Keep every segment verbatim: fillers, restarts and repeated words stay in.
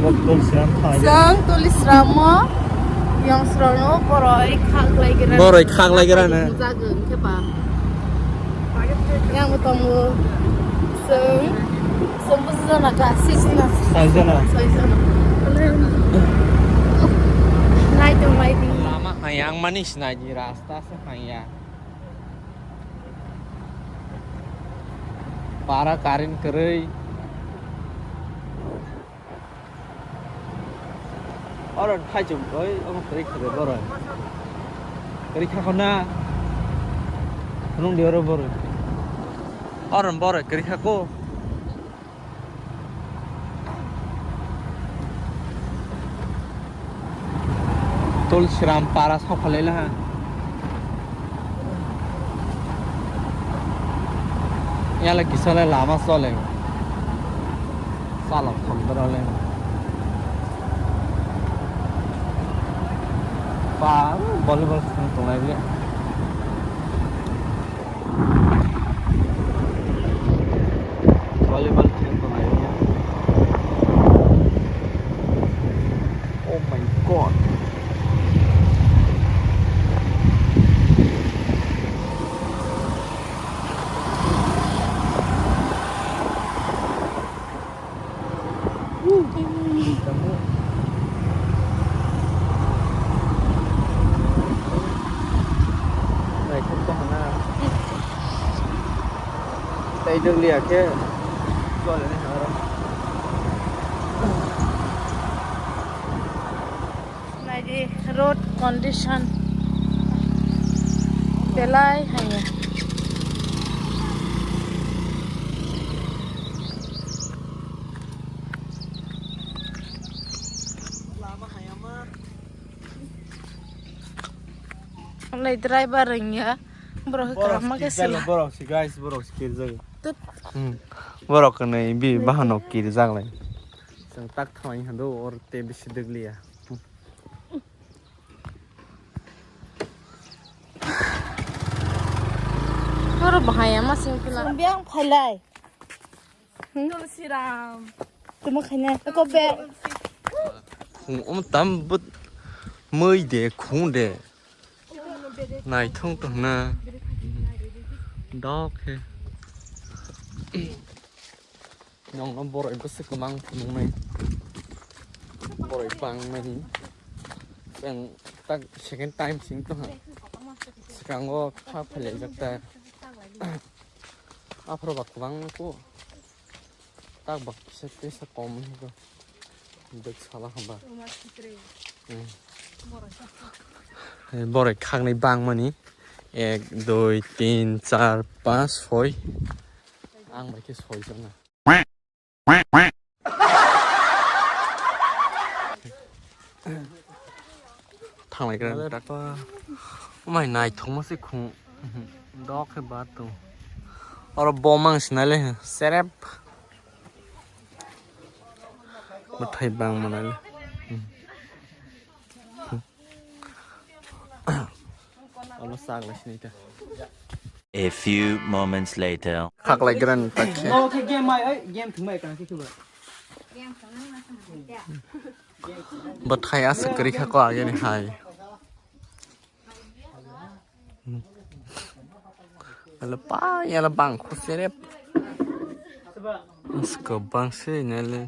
Chwng Tulisramo yongsrokno boroi khaklaigrana. Boroi khaklaigrana. Jagwng khe ba. Yang bo tongo. Chwng, chwng bwsajana ka, six na. Saijana. Saijana. Nai tong lai di. Lama hayang mani sinai di, rasta se haya. Para current kwrwi. Oro thaichuk oi, omo kwrwi kha de borok. Kwrwi kha khona. Phunuk di oro borok. Oro borok kwrwi kha ko. Tulsiram para sokhalai laha. Yala kisa le lama chole. Salok thangdra le. Ba, volleyball thang tonglai le. Volleyball thang tonglai le. Oh my God. Naithok tongkha na. Tei dwng liya khe. Naidi road condition belai hanya. Lai driver rengya. Borok kwrwngma khe sila. Borok si guys, borok si kirjak. Tut. Hmm. Borok kwnwi bi bahano kirjak lai. Chwng tak thangwi hando or te bisi dwgliya. Oro bahai ama sing kila. Sumbiang phailai. Hmm? Tulsiram. Tuma khaina ko be. Khung um tam but mui de khung de. Naithok to na. Dok he. Nongno boroi bwswk kwmang phunuknai. Boroi bangmani. Chwng tak second time sing tongha. Swkango kha phailaijak ta. Aphuru ba kwbang ko. Tak bak kisa tesa kom hiko. Dek sala hamba. Hmm. Boroi khaknai bangmani. Ek, dui, tin, char, panch, soi. Ang bai khe soi jona. Thanglai khe tak. Mai naithokma se khung. Dok khe ba tu. Oro bomang sinai le serep. Bwthai bang manai le. Alo sak lai sinai ta. A few moments later. Khaklai gran tak khe. No khe game mai, oi, game thung mai, kana khe thung mai. Bwthai aswk kwrwi kha ko ageni hai. Alo pa, yala bang khuserep. Asko bang se nele.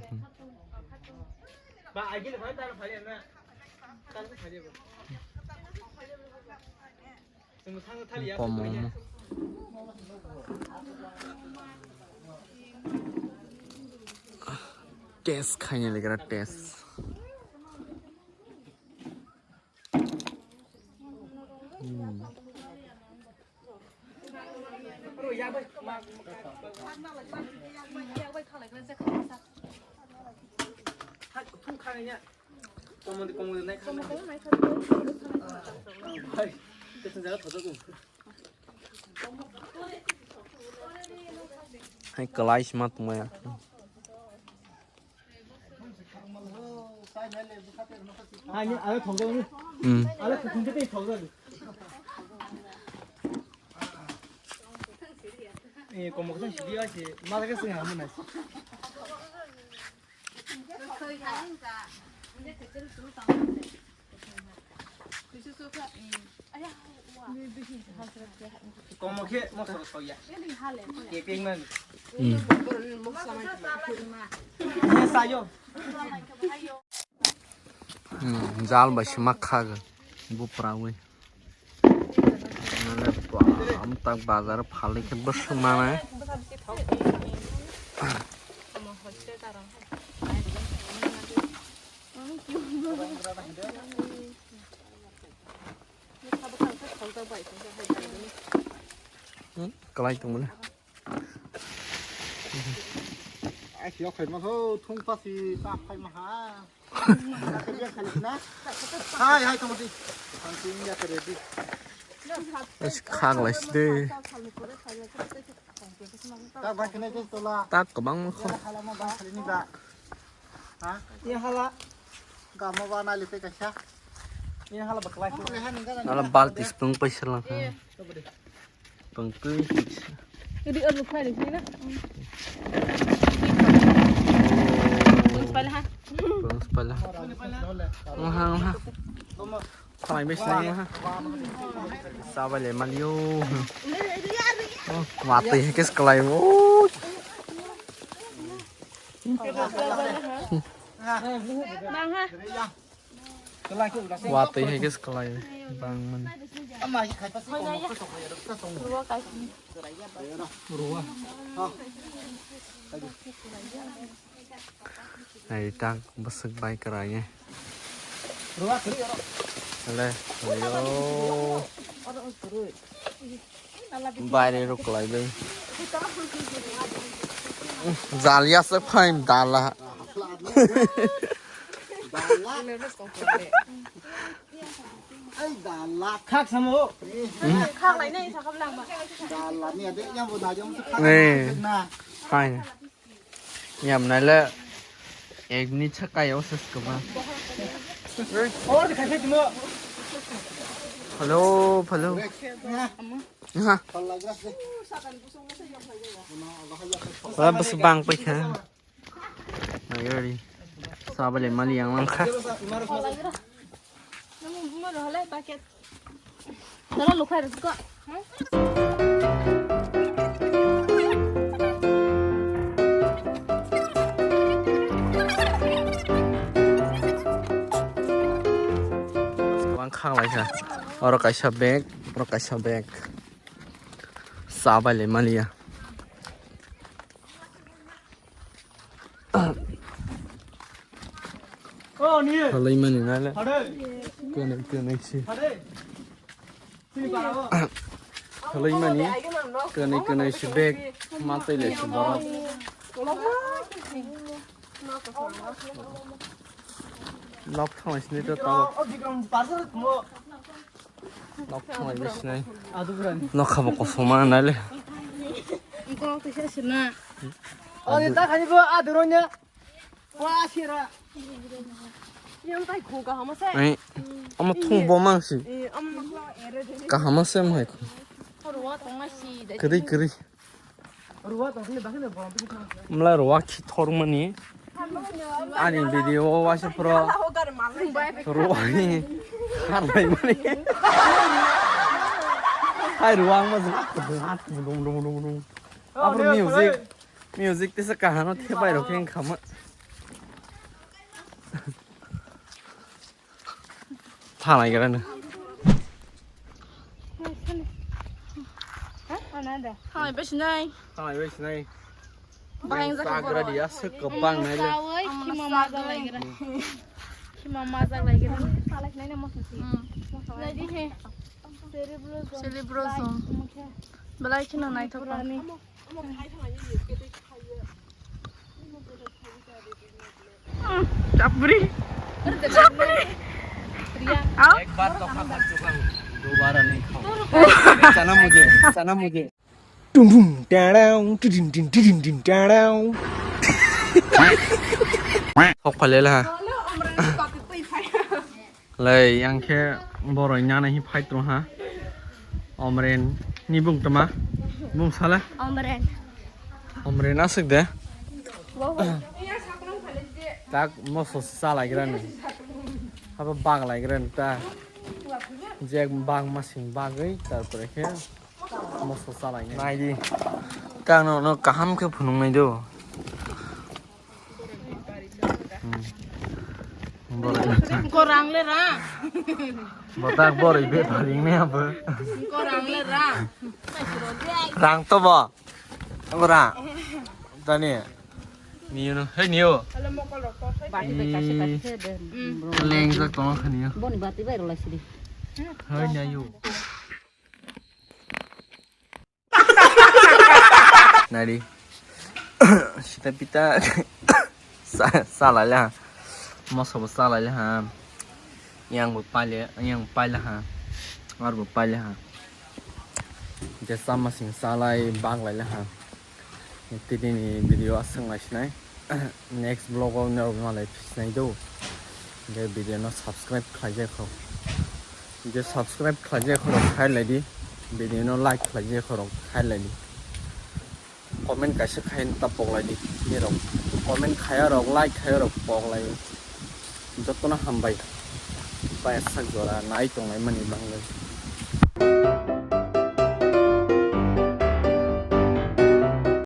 Komo. Test khaina legra test. Hmm. Hai, kalai sima tongmaya. Ani, ale thokjak ni. Hmm. Ale kuthum tei thokjak. Eh, komo khe sidi ase, ma khe sing hamu nai. Komo khe mosoro soya. Kepeng man. Hmm. Ye sayo. Hmm, jal bai se ma kha ga. Bupra wi. Nale ba, am tak bazar phali khe bwswk mane. Hmm, kwlai tongmani. Ai, siyok khaima kho, thung pasi ta khaima ha. Hai, hai, tong di. Ang tin ya kare di. Es khang lai side. Ta bai khne je tola. Ta kwbang kho. Hala ma ba khali ni ba. Ha? Ye hala. Gamo ba nai le te kaisa. Ye hala baklai. Nala balti spung paisa lang ha. Pangtui. Jadi alu fry di sini na. Pang sepala ha. Pang sepala. Maha, maha. Khalai besi nai maha. Sabai le malio. Oh, mati hekes kalai. Oh. Bang ha. Watwi hai khe se kwlai bang mani. Ruwa. Ai tak bwswk bai kwrai ye. Le, yo. Baire rok kwlai bai. Jal ya se phaim dala. Dala. Ai dala. Khak samo. Khak lai nai sakam lang ba. Dala ni ade yang bo da jong. Eh. Na. Hai. Yam nai le. Ek ni chakai o ses ko ba. Or dikhai thai timo. Hello, hello. Ha. Wala bas bang pai kha. Ayori. Sabale mali yang langkha. Dala lukhai rwkha. Bang khang lai kha. Oro kaisa bag, oro kaisa bag. Sabale mali ya. Halai mani nale. Kene kene si. Halai mani. Kene kene si bag. Matai le si borok. Nok thang sini to tao. Nok thang lai sinai. Nok khabo kosoma nale. Ikorok tisa sina. Ani ta khani bo aduro nya. Wa sira. Yang tai khu ka hama se. Ai. Ama thung bo mang si. Eh, am. Ka hama se mai khu. Ruwa tong ma si de. Kri kri. Mla ruwa khi thor mani. Ani video o waisa pro ruwa ni har bai mani. Hai ruwa ma zak dum dum dum dum. Abro music, music tisa kahano the bai rok kheng khama. Thanai gara no. Thanai bai sinai. Thanai bai sinai. Bang jak sagra dia se kebang nai le. Kima maza lai gara. Kima maza lai gara. Salai nai na mosla si. Nai di he. Cerebrosome. Belai kheno naithok. Chapri. Chapri. एक बार तो खा चुका हूँ, दोबारा नहीं खाऊंगा। चना मुझे, चना मुझे। Dum dum da dum, dum dum dum dum da dum. Hok phalel ha. Lai, yang khe boroi nana hi fight rong ha. Omren ni bung tama. Bung sala. Omren. Omren asik de. Wow. Tak moso salaigrani. Habo baglaigrani ta. Je bag masing bagwi, tarpore khe moso salainai. Naidi. Tang no, no kaham khe phunuknai do. Hmm. Borai. Korang le ra. Botak borai be paling ne apa? Korang le ra. Rang to bo. Ora. Tani. Niyo no. Hey, niyo. Bati bai kasi kasi de. Leng jak tong kha niyo. Boni bati bai rwlai sidi. Hey, niyo. Nari. Sita pita. Sa, salai la. Moso bo salai la ha. Yang bo paile, yang paile ha. Ar bo paile ha. Je sama sing salai bag lai la ha. Tini ni video aswk nai sinai. Next vlog o norok malai sinai do. Je video no subscribe khlai je kho. Je subscribe khlai je kho rok khai lai di. Video no like khlai je kho rok khai lai di. Comment kaisa khai ta pok lai di. Ni rok comment khaya rok like khaya rok pok lai. Jotono hambai. Pai sak jora nai tong lai mani bang lai.